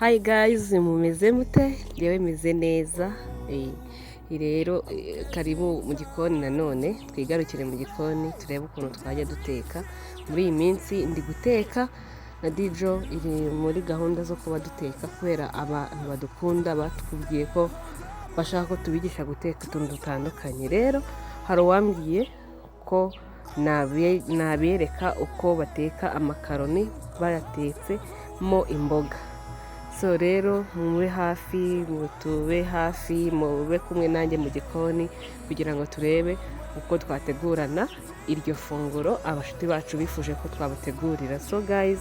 Hi guys, mumeze mute? Njyewe meze neza. Rero karibu mu gikoni nanone, twigarukire mu gikoni turebe ukuntu twajya duteka. Muri iyi minsi ndi guteka na Dijo, iri muri gahunda zo kuba duteka kubera abantu badukunda batubwiye ko bashaka ko tubigisha guteka utuntu dutandukanye. Rero hari uwambwiye ko nabereka uko bateka amakaroni bayatetsemo imboga. So rero mube hafi, mutube hafi, mube kumwe nanjye mu gikoni kugira ngo turebe uko twategurana iryo funguro abashuti bacu bifuje ko twabategurira. So guys,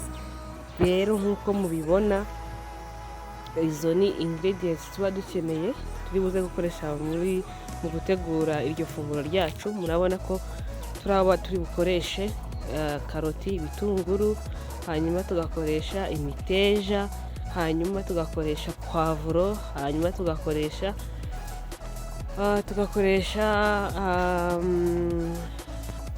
rero nk'uko mubibona, izo ni ingredients tuba dukeneye turi buze gukoresha mu gutegura iryo funguro ryacu. Murabona ko turaba turi bukoreshe karoti, ibitunguru, hanyuma tugakoresha imiteja, hanyuma tugakoresha poivron, hanyuma tugakoresha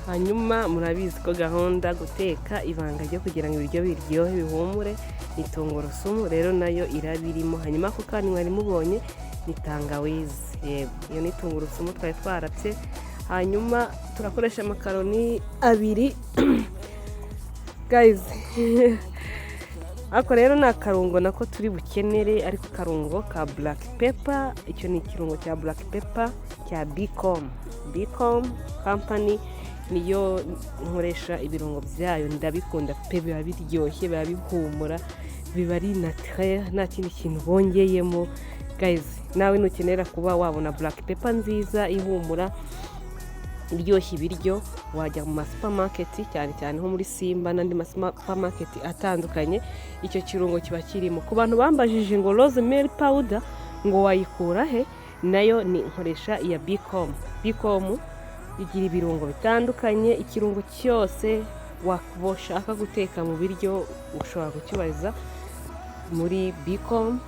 hanyuma murabizi ko gahunda guteka, ibanga ryo kugira ngo ibiryo biryohe bihumure ni tungurusumu. Rero nayo iraba irimo. Hanyuma ako kandi mwari mubonye ni tangawizi. Yego, iyo ni tungurusumu twari twarapye. Hanyuma turakoresha amakaroni abiri, guys. Ariko rero ni akarungo nako turi bukenere, ariko akarungo ka black pepper. Icyo ni ikirungo cya black pepper cya Bicom. Bicom company niyo nkoresha ibirungo byayo, ndabikunda pe. Biba biryoshye, biba bihumura, biba ari naturel, nta kindi kintu bongeyemo. Guys, nawe nukenera kuba wabona black pepper nziza ihumura, iryoshya ibiryo, wajya mu masupamaketi, cyane cyane nko muri Simba n'andi masupamaketi atandukanye, icyo kirungo kiba kirimo. Ku bantu bambajije ngo rosemary powder ngo wayikura he, nayo ni nkoresha iya Bicom. Bicom igira ibirungo bitandukanye. Ikirungo cyose waba ushaka guteka mu biryo ushobora kukibariza muri Bicom.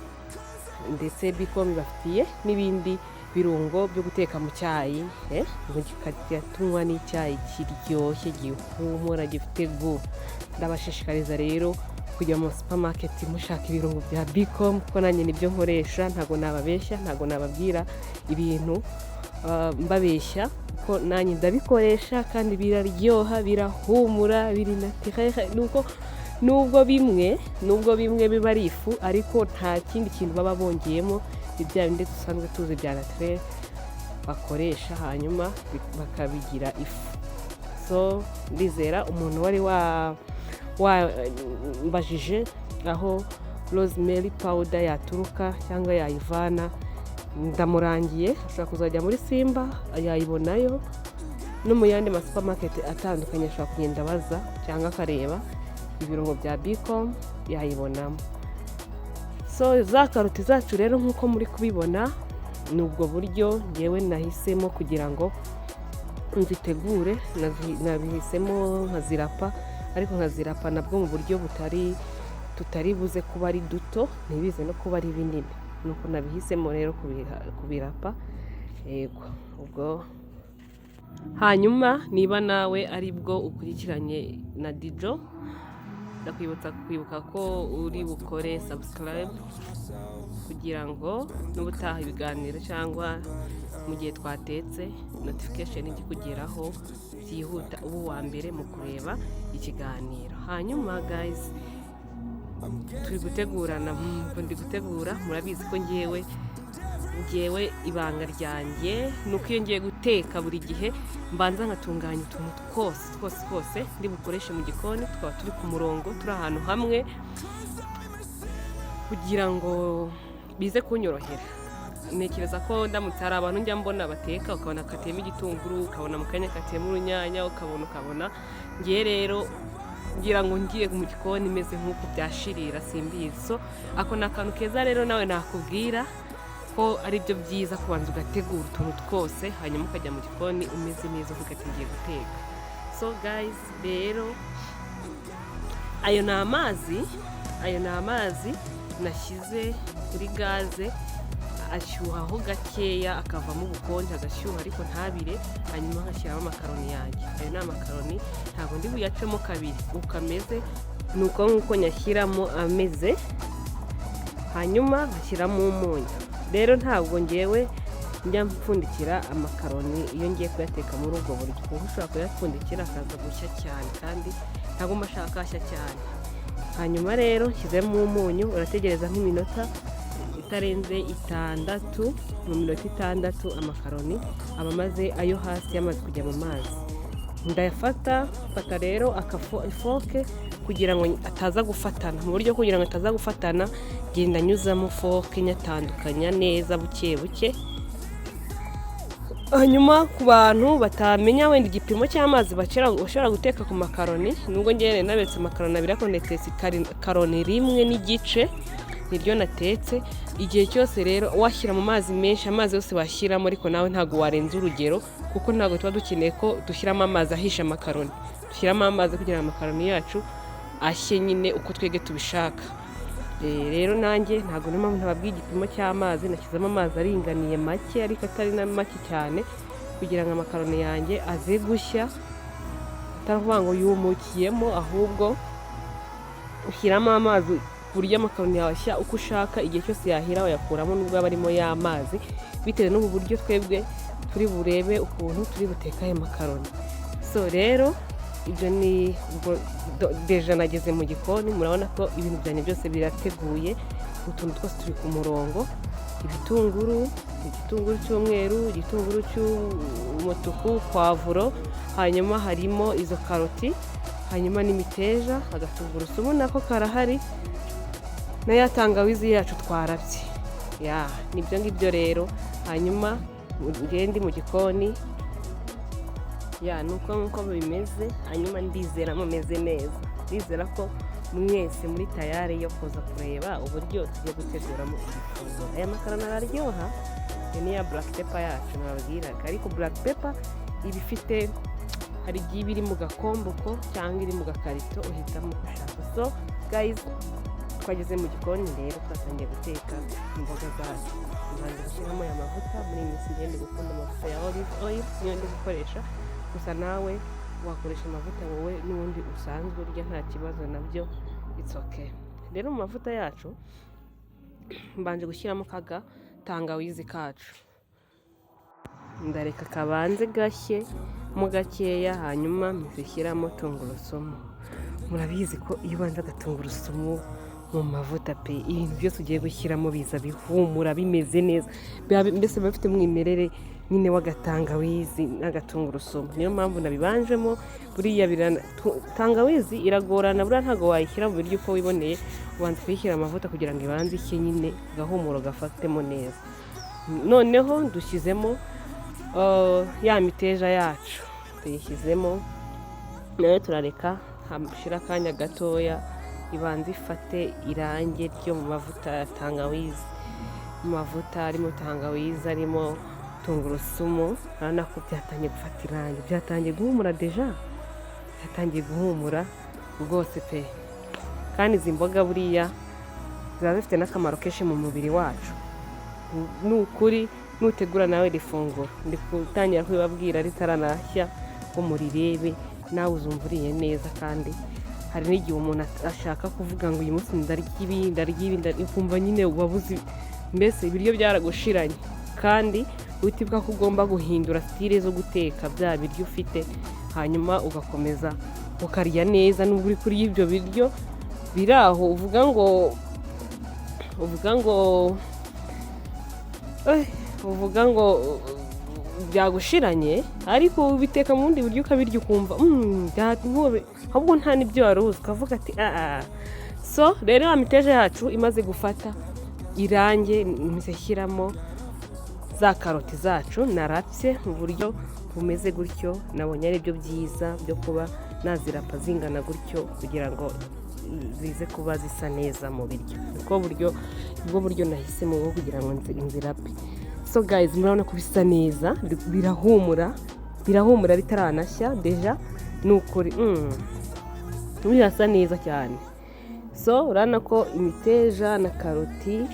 Ndetse Bicom ibafitiye n'ibindi birungo byo guteka mu cyayi, tukajya tunywa n'icyayi kiryoshye, gihumura, gifite goût. Ndabashishikariza rero kujya mu supamaketi mushaka ibirungo bya Bicom, kuko nanjye nibyo nkoresha. Ntabwo nababeshya, ntabwo nababwira ibintu mbabeshya, kuko nanjye ndabikoresha kandi biraryoha, birahumura, biri naturel. Nuko nubwo bimwe biba ari ifu, ariko nta kindi kintu baba bongeyemo, ni bya bindi dusanzwe tuzi bya naturel bakoresha, hanyuma bakabigira ifu. So ndizera umuntu wari wambajije aho rosemary powder yaturuka cyangwa yayivana, ndamurangiye. Ashobora kuzajya muri Simba yayibonayo, no mu yandi masupamaketi atandukanye ashobora kugenda abaza cyangwa akareba ibirungo bya Bicom, yayibonamo. So za karoti zacu rero, nk'uko muri kubibona, ni ubwo buryo ngewe nahisemo kugira ngo nzitegure. Nabihisemo nkazirapa, ariko nkazirapa nabwo mu buryo butari tutari buze kuba ari duto, ntibize no kuba ari binini. Nuko nabihisemo rero kubirapa. Yego, ubwo hanyuma niba nawe ari bwo ukurikiranye na Dijo, ndakwibutsa kwibuka ko uri bukore subscribe kugira ngo n'ubutaha ibiganiro cyangwa mu gihe twatetse, notification ijye ikugeraho byihuta, uba uwa mbere mu kureba ikiganiro. Hanyuma guys, turi gutegurana, ndi gutegura. Murabizi ko ngewe ibanga ryanjye ni uko iyo ngiye guteka, buri gihe mbanza nkatunganya utuntu twose twose twose ndi bukoreshe mu gikoni, tukaba turi ku murongo, turi ahantu hamwe, kugira ngo bize kunyorohera. Ntekereza ko ndamutse hari abantu njya mbona bateka, ukabona kateyemo igitunguru, ukabona mu kanya kateyemo urunyanya, ukabona. Ngiye rero ngira ngo ngiye mu gikoni meze nk'uko byashirira, simbizi. So ako ni akantu keza rero nawe nakubwira ko ari byo byiza, kubanza ugategura utuntu twose, hanyuma ukajya mu gikoni umeze neza, uvuga ati ngiye guteka. So guys, rero ayo ni amazi nashyize kuri gaze, ashyuhaho gakeya, akavamo ubukonje, agashyuha ariko ntabire, hanyuma nkashyiramo amakaroni yanjye. Ayo ni amakaroni, ntabwo ndi buyacemo kabiri, uko ameze ni uko nguko nyashyiramo ameze. Hanyuma nkashyiramo umunyu. Rero ntabwo ngewe njya mpfundikira amakaroni iyo ngiye kuyateka muri ubwo buryo, kuko ushobora kuyapfundikira akaza gushya cyane, kandi ntabwo mba nshaka ashya cyane. Hanyuma rero nshyizemo umunyu, urategereza nk'iminota itarenze 6. Mu minota 6 amakaroni aba amaze, ayo hasi yamaze kujya mu mazi. Ndayafata, mfata rero ifork kugira ngo ataza gufatana. Mu buryo kugira ngo ataza gufatana, genda nyuzamo fork nyatandukanya neza buke buke. Hanyuma ku bantu batamenya wenda igipimo cy'amazi bashobora guteka ku makaroni, nubwo ngewe nabetse amakaroni abiri, ariko natetse karoni 1.5 niryo natetse. Igihe cyose rero washyira mu mazi menshi, amazi yose washyiramo, ariko nawe ntabwo warenza urugero, kuko ntabwo tuba dukeneye ko dushyiramo amazi ahisha amakaroni. Dushyiramo amazi kugira ngo amakaroni yacu ashye nyine uko twebwe tubishaka. Rero nanjye ntabwo, niyo mpamvu ntababwiye igipimo cy'amazi. Nashyizemo amazi aringaniye make, ariko atari na make cyane, kugira ngo amakaroni yanjye aze gushya atari ngo yumukiyemo. Ahubwo ushyiramo amazi ku buryo amakaroni yawe ashya uko ushaka. Igihe cyose yahira wayakuramo, nubwo aba arimo y'amazi, bitewe n'ubu buryo twebwe turi burebe ukuntu turi buteke ayo makaroni. So rero ibyo ni déjà nageze mu gikoni, murabona ko ibintu byanjye byose birateguye, utuntu twose turi ku murongo: ibitunguru, igitunguru cy'umweru, igitunguru cy'umutuku, poivron, hanyuma harimo izo karoti, hanyuma n'imiteja, agatungurusumu nako karahari, na ya tangawizi yacu twarabye. Ya, nibyo ngibyo rero. Hanyuma ngende mu gikoni. Ya, nuko nkuko bimeze. Hanyuma ndizera mumeze neza, ndizera ko mwese muri tayari yo kuza kureba uburyo tugiye guteguramo iri funguro. Aya makaroni araryoha. Iyo ni ya black pepper yacu nababwiraga, ariko black pepper iba ifite, hari igihe iba iri mu gakomboko cyangwa iri mu gakarito, uhitamo uko ushaka. So guys, twageze mu gikoni rero, twatangiye guteka imboga zacu. Tubanza gushyiramo aya mavuta. Muri iyi minsi ngende gukunda amavuta ya olive oil, niyo ndi gukoresha. Gusa nawe wakoresha amavuta wowe n'ubundi usanzwe urya, nta kibazo nabyo, it's okay. Rero mu mavuta yacu mbanje gushyiramo kaga tangawizi kacu, ndareka kabanze gashye mo gakeya, hanyuma mpise tungurusumu. Murabizi ko iyo ubanza agatungurusumu mu mavuta pe, ibintu byose ugiye gushyiramo biza bihumura bimeze neza, mbese biba bifite umwimerere nyine w'agatangawizi n'agatungurusumu. Niyo mpamvu nabibanjemo. Buriya tangawizi iragorana, buriya ntabwo wayishyira mu biryo uko wiboneye. Ubanza kuyishyira amavuta kugira ngo ibanze ishye nyine, agahumuro gafatemo neza. Noneho dushyizemo ya miteja yacu, tuyishyizemo nayo, turareka hashira akanya gatoya ibanza ifate irangi ryo mu mavuta ya tangawizi, mu mavuta arimo tangawizi, arimo tungurusumu. Urabona ko byatangiye gufata irangi, byatangiye guhumura déjà, byatangiye guhumura rwose pe. Kandi izi mboga buriya ziba zifite n'akamaro kenshi mu mubiri wacu. Ni ukuri, nutegura nawe iri funguro, ndi gutangira kubibabwira ritaranashya ngo murirebe, nawe uzumva uriye neza. Kandi hari n'igihe umuntu ashaka kuvuga ngo uyu munsi ndarya ibi, ndarya ibi, ukumva nyine wabuze, mbese ibiryo byaragushiranye, kandi utibuka ko ugomba guhindura style zo guteka bya biryo ufite, hanyuma ugakomeza ukarya neza nubwo uri kurya ibyo biryo biri aho. Uvuga ngo byagushiranye, ariko ubiteka mu bundi buryo ukabirya ukumva ahubwo nta n'ibyo wari uzi, ukavuga ati aa. So rero ya miteja yacu imaze gufata irangi, mpise shyiramo za karoti zacu narapye mu buryo bumeze gutyo. Nabonye ari byo byiza byo kuba nazirapa zingana gutyo kugira ngo zize kuba zisa neza mu biryo. Nibwo buryo nahisemo bwo kugira ngo nzirape. So guys, murabona ko bisa neza, birahumura, birahumura bitaranashya déjà, ni ukuri birasa neza cyane. So urabona ko imiteja na karoti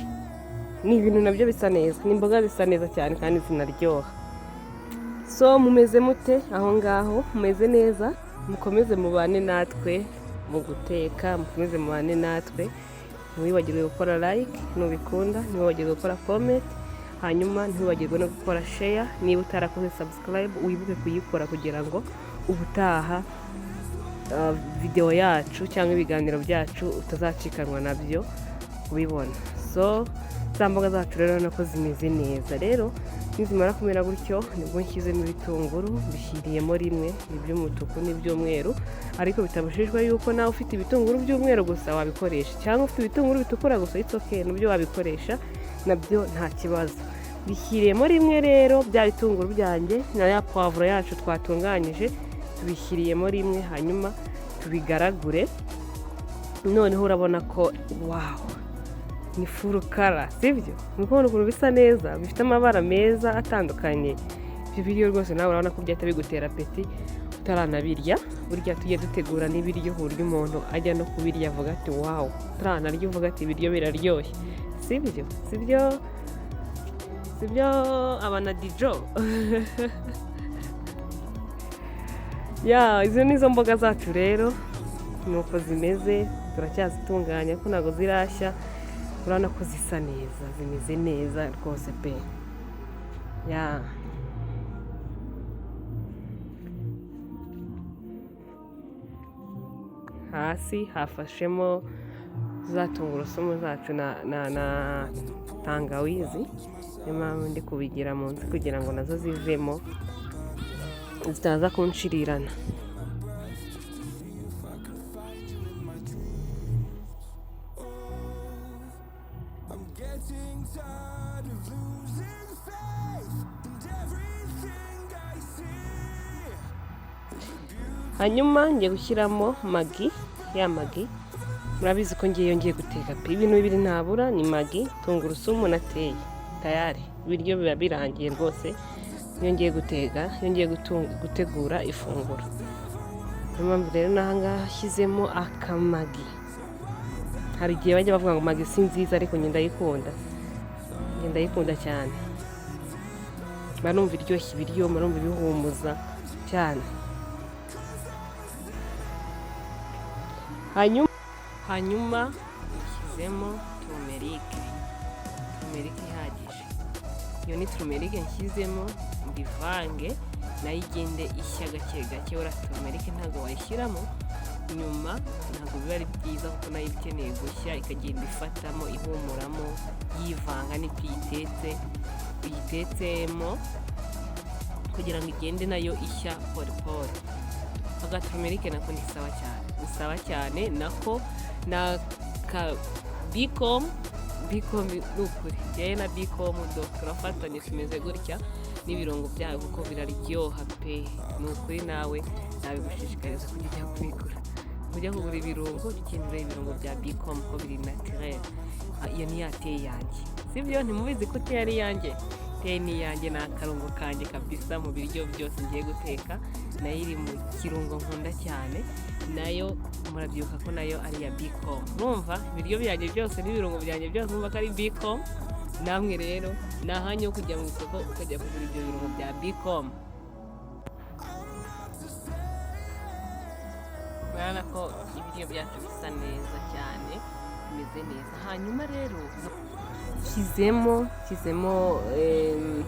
ni ibintu nabyo bisa neza, ni imboga zisa neza cyane kandi zinaryoha. So mumeze mute aho ngaho? Mumeze neza? Mukomeze mubane natwe mu guteka, mukomeze mubane natwe. Ntiwibagirwe gukora like nubikunda, ntiwibagirwe gukora comment, hanyuma ntiwibagirwe no gukora share. Niba utarakoze subscribe, wibuke kuyikora kugira ngo ubutaha videwo yacu cyangwa ibiganiro byacu utazacikanwa nabyo kubibona. So za mboga zacu rero urabona ko zimeze neza. Rero nizimara kumera gutyo, nibwo nshyizemo ibitunguru. Mbishyiriyemo rimwe, iby'umutuku n'iby'umweru, ariko bitabujijwe yuko nawe ufite ibitunguru by'umweru gusa wabikoresha, cyangwa ufite ibitunguru bitukura gusa, it's okay, nabyo wabikoresha, nabyo nta kibazo. Bishyiriyemo rimwe rero bya bitunguru byanjye na ya puwavuro yacu twatunganyije, tubishyiriyemo rimwe, hanyuma tubigaragure. Noneho urabona ko wow, ni full color, sibyo? Ni ukubona ukuntu bisa neza, bifite amabara meza atandukanye. Ibyo biryo rwose nawe urabona ko byahita bigutera appétit utaranabirya. Burya tujye dutegura n'ibiryo ku buryo umuntu ajya no kubirya avuga ati "Wow", utaranarya uvuga ati "Ibiryo biraryoshye", sibyo? Sibyo, sibyo, abanadijo? Ya, izo ni zo mboga zacu rero, nuko zimeze. Turacyazitunganya kuko ntabwo zirashya. Urabona ko zisa neza, zimeze neza rwose pe. Ya, hasi hafashemo za tungurusumu zacu na tangawizi. Niyo mpamvu ndi kubigira munsi kugira ngo nazo zivemo, zitaza kunshirirana. I'm getting tired of losing faith and everything I see. Hanyuma ngiye gushyiramo Maggi. Ya Maggi murabizi ko ngiye ngiye guteka pe, ibintu bibiri ntabura ni Maggi, tungurusumu na teyi. Tayari ibiryo biba birangiye rwose iyo ngiye guteka, iyo ngiye gutegura ifunguro. Niyo mpamvu rero n'aha ngaha shyizemo akaMaggi. Hari igihe bajya bavuga ngo Maggi si nziza, ariko njye ndayikunda, njye ndayikunda cyane. Mba numva iryoshya ibiryo, mba numva ibihumuza cyane. Hanyuma nshyizemo turmeric, turmeric ihagije. Iyo ni turmeric nshyizemo, mbivange nayo igende ishya gake gake. Uriya turmeric ntabwo wayishyiramo nyuma, ntabwo biba ari byiza, kuko nayo iba ikeneye gushya, ikagenda ifatamo, ihumuramo, yivanga n'ibyo uyitetse uyitetsemo, kugira ngo igende nayo ishya pole pole. Agaturmeric nako ni sawa cyane, ni sawa cyane nako. Na ka Bicom, Bicom ni ukuri, njyewe na Bicom do turafatanye, tumeze gutya n'ibirungo byayo, kuko biraryoha pe. Ni ukuri nawe nabigushishikariza kujya ujya kubigura, ujya kugura ibirungo, ukenera ibirungo bya Bicom ko biri naturel. Iyo ni ya teyi yanjye, sibyo? Ntimubizi ko teyi ari iyanjye? Teyi ni iyanjye, ni akarungo kanjye kabisa mu biryo byose ngiye guteka. Nayo iri mu kirungo nkunda cyane. Nayo murabyibuka ko nayo ari iya Bicom. Urumva ibiryo byanjye byose n'ibirungo byanjye byose urumva ko ari Bicom. Namwe rero ni ahanyu ho kujya mu isoko ukajya kugura ibyo birungo bya Bicom. Urabona ko ibiryo byacu bisa neza cyane, bimeze neza. Hanyuma rero nshyizemo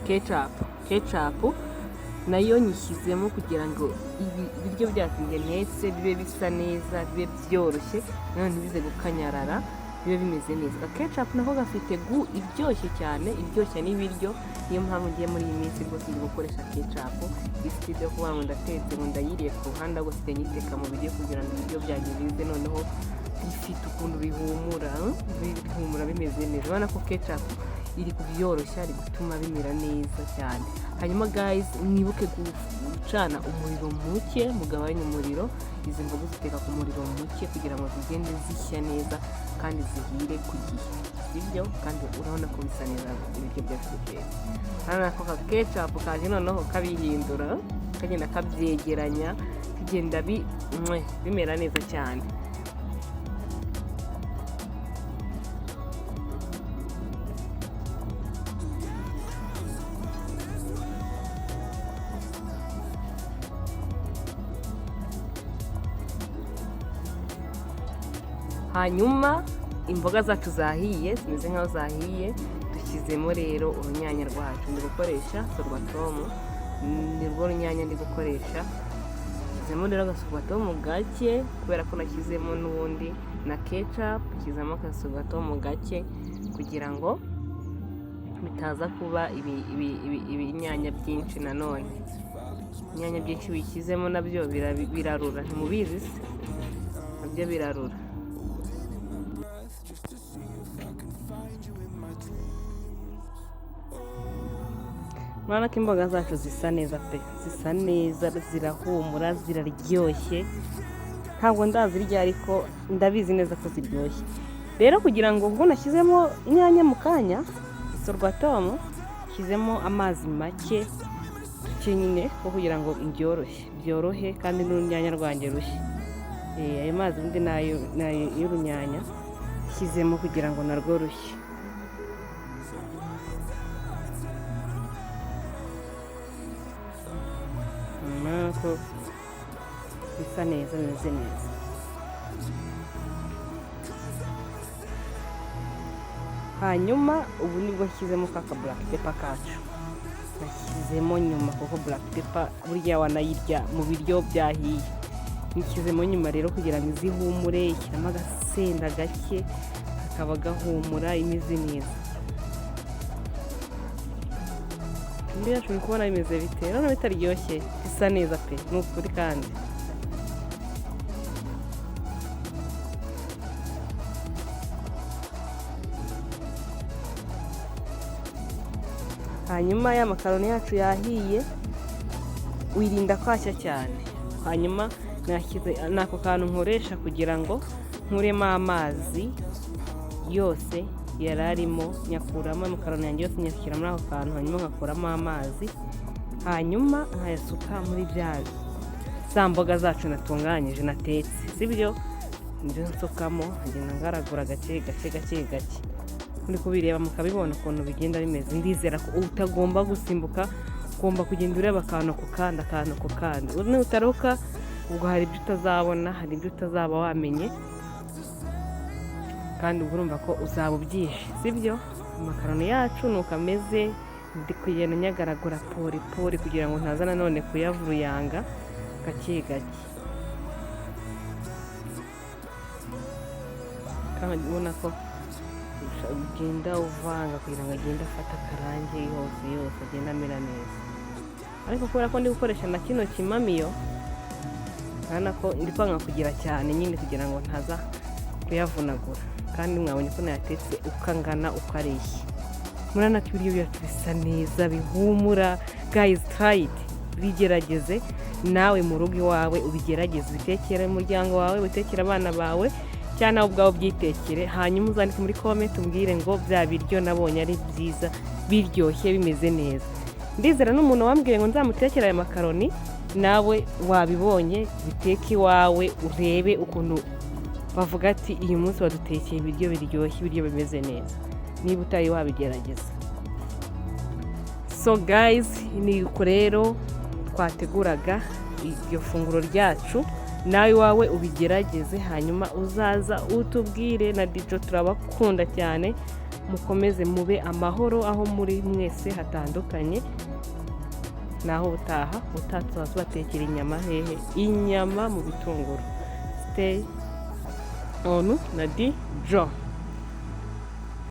ketchup. Ketchup nayo nyishyizemo kugira ngo ibiryo byacu njye ntetse bibe bisa neza, bibe byoroshye, nanone ntibize gukanyarara, bibe bimeze neza. Ketchup nako gafite goût iryoshye cyane, iryoshya n'ibiryo. Niyo mpamvu ngiye muri iyi minsi rwose ndi gukoresha ketchup ifite ibyo kuvuga ngo ndatetse ngo ndayiriye ku ruhande, ahubwo sigaye nyiteka mu biryo kugira ngo ibiryo byanjye bize noneho bifite ukuntu bihumura, bihumura bimeze neza. Urabona ko ketchup iri kubyoroshya, iri gutuma bimera neza cyane. Hanyuma guys, mwibuke gucana umuriro muke, mugabanye umuriro. Izi mboga uziteka ku muriro muke kugira ngo zigende zishya neza kandi zihire ku gihe, sibyo? Kandi urabona ko bisa neza ibiryo byacu dutetse. Urabona ko ka ketchup kaje noneho kabihindura, kagenda kabyegeranya, bigenda bimera neza cyane. Hanyuma Imboga zacu zahiye, zimeze nkaho zahiye. Dushyizemo rero urunyanya rwacu. Ndi gukoresha sorwatomu, ni rwo runyanya ndi gukoresha. Shyizemo rero agasorwatomu gake kubera ko nashyizemo n'ubundi na ketchup. Shyizemo agasorwatomu gake kugira ngo bitaza kuba ibinyanya byinshi. Nanone inyanya byinshi bishyizemo nabyo birarura, ntimubizi se? Nabyo birarura. Just to see if I can find you in my dreams. Murabona ko imboga zacu zisa neza pe, zisa neza, zirahumura, ziraryoshye. Ntabwo ndazirya, ariko ndabizi neza ko ziryoshye. Rero kugira ngo, ubwo nashyizemo inyanya mu kanya, sorwatomu, nshyizemo amazi make duke nyine ko kugira ngo byoroshye, byorohe kandi n'urunyanya rwanjye rushye. Ayo mazi ubundi ni ay'urunyanya nshyizemo kugira ngo narwo rushye. Urabona ko bisa neza, bimeze neza. Hanyuma ubu nibwo nshyizemo ka black pepper kacu nashyizemo nyuma, kuko black pepper burya wanayirya mu biryo byahiye. Nishyizemo nyuma rero kugira ngo izihumure, ishyiramo agasenda gake kakaba gahumura, imeze neza. Indi yacu uri kubona bimeze bite? Urabona bitaryoshye? Bisa neza pe, ni ukuri kandi. Hanyuma ya makaroni yacu yahiye, wirinda kwashya cyane. Hanyuma nashyize ni ako kantu nkoresha kugira ngo nkuremo amazi yose yari arimo, nyakuramo amakaroni yanjye yose, nyashyira muri ako kantu, hanyuma nkakuramo amazi, hanyuma nkayasuka muri bya za mboga zacu natunganyije, natetse, sibyo? Nibyo nsukamo, nkagenda ngaragura gake gake gake gake. Muri kubireba mukabibona ukuntu bigenda bimeze. Ndizera ko utagomba gusimbuka, ugomba kugenda ureba akantu ku kandi, akantu ku kandi. Nutaruka ubwo hari ibyo utazabona, hari ibyo utazaba wamenye, kandi ubwo urumva ko uzaba ubyishe, sibyo? Amakaroni yacu nuko ameze. Ndi kugenda nyagaragura pori pori kugira ngo ntaza nanone kuyavuruyanga, gake gake. Kandi ubona ko ugenda uvanga kugira ngo agende afate akarange yose yose, agende amera neza. Ariko kubera ko ndi gukoresha na kino kimamiyo, urabona ko ndi kwanga kugira cyane nyine kugira ngo ntaza kuyavunagura. Kandi mwabonye ko nayatetse uko angana, uko areshya. Murabona ko ibiryo byacu bisa neza, bihumura. Guys, try it, bigerageze nawe mu rugo iwawe, ubigerageze, ubitekere umuryango wawe, ubitekere abana bawe, cyangwa nawe ubwawe ubyitekere. Hanyuma uzandike muri comment umbwire ngo bya biryo nabonye ari byiza, biryoshye, bimeze neza. Ndizera n'umuntu wambwiye ngo nzamutekere aya makaroni, nawe wabibonye. Biteke iwawe, urebe ukuntu bavuga ati: "Uyu munsi wadutekeye ibiryo biryoshye, ibiryo bimeze neza", niba utari wabigerageza. So guys, ni uko rero twateguraga iryo funguro ryacu. Nawe iwawe ubigerageze, hanyuma uzaza utubwire. Na Dijo turabakunda cyane. Mukomeze mube amahoro aho muri mwese hatandukanye. Naho ubutaha, ubutaha tuzaba tubatekera inyama hehe? Inyama mu bitunguru. Stay on na Dijo.